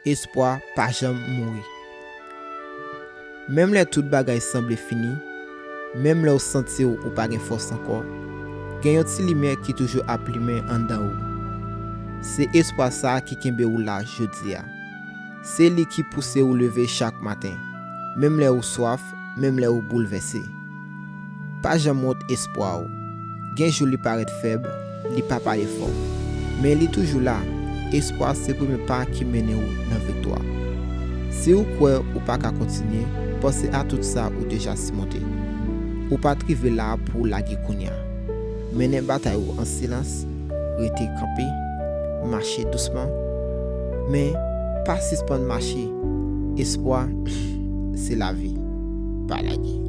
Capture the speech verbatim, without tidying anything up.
Espwa pa janm mouri. Menm lè tout bagay sanble fini, menm lè w santi w ou pa gen fòs ankò, gen yon ti limyè ki toujou ap limen anndan ou. Se espwa sa a ki kenbe w la jodi a. Se li ki pouse w leve chak maten, menm lè ou swaf, menm lè ou boulvèse. Pa janm wont espwa w. Gen jou li parèt fèb, li pa pale fò. Men li toujou la. Espwa se premye pa ki mennen w nan viktwa. Si w kwè ou pa ka kontinye, panse a tout sa ou deja simonte. Ou pa t rive la pou w lage kounye a. Mennen batay ou an silans, rete kanpe, mache dousman, men pa sispann mache. Espwa se lavi. Pa lage.